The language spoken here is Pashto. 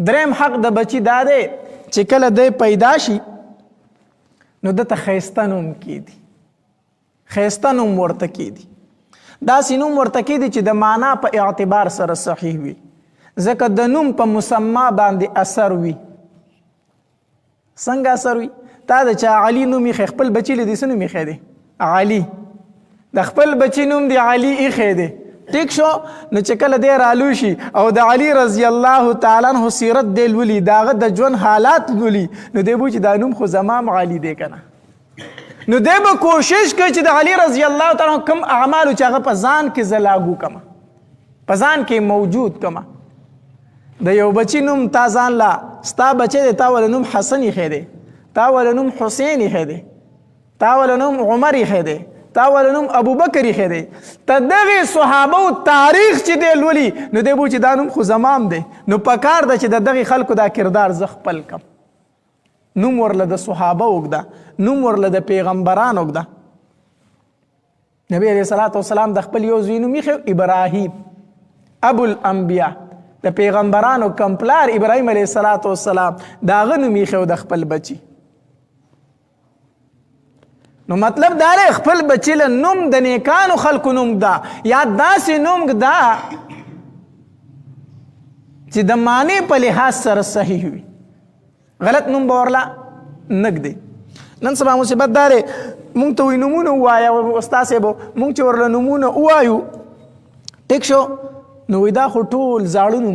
دریم حق د بچی دا دی چې کله دی پیدا شي نو دته ښایسته نوم کیدي، ښایسته نوم ورته کیدي، داسې نوم ورته کیدي چې د معنا په اعتبار سره صحیح وي، ځکه د نوم په مسما باندې اثر وي. څنګه اثر وي؟ تا د چا علي نوم ایښی، خپل بچي له دې څه نوم ایښی دی؟ علي. د خپل بچي نوم دی علي ایښی دی، ټیک شو. نو چې کله دی رالو شي او د علي رضی الله تعالی عنہ سیرت دی لولي، داغه د ژوند حالات لولي، نو دی بو چې دا نوم خو زمام علي دی کنه. نو دی به کوشش کوي چې د علي رضی الله تعالی عنہ کوم اعمال چې هغه په ځان کې زه لاګو کما، په ځان کې موجود کما. د یو بچی نوم تا ځان لا، ستا بچی دی، تا ول نوم حسن یې دی، تا ول نوم حسین یې دی، تا ول نوم عمر یې دی، تا ول نوم ابوبکر یې دی. ته دغه صحابه او تاریخ چې دی لولي، نو دی بو چې دا نوم خو زمام دی، نو پکار ده چې د دغه خلکو دا کردار زه خپل کم. نوم ورله د صحابه وګدا، نوم ورله د پیغمبرانو وګدا. نبی علیہ الصلوۃ والسلام د خپل یو زوی نوم یې ابراهیم، ابو الانبیاء، د پیغمبرانو کمپلار ابراهیم علیه الصلاۃ والسلام، داغه نوم یې د خپل بچی. نو مطلب دا دی خپل بچی له نوم د نیکانو خلکو نوم دا یا داسې نوم دا چې د معنی په لحاظ سره صحیح وي، غلط نوم به ورله نږدې. نن سبا مصیبت دا دی، مونږ ته وایي نومونه ووایه استاد صاحب، مونږ چې ورله نومونه ووایو، ټیک شو، نو وایي دا خو ټول زاړه نومونه.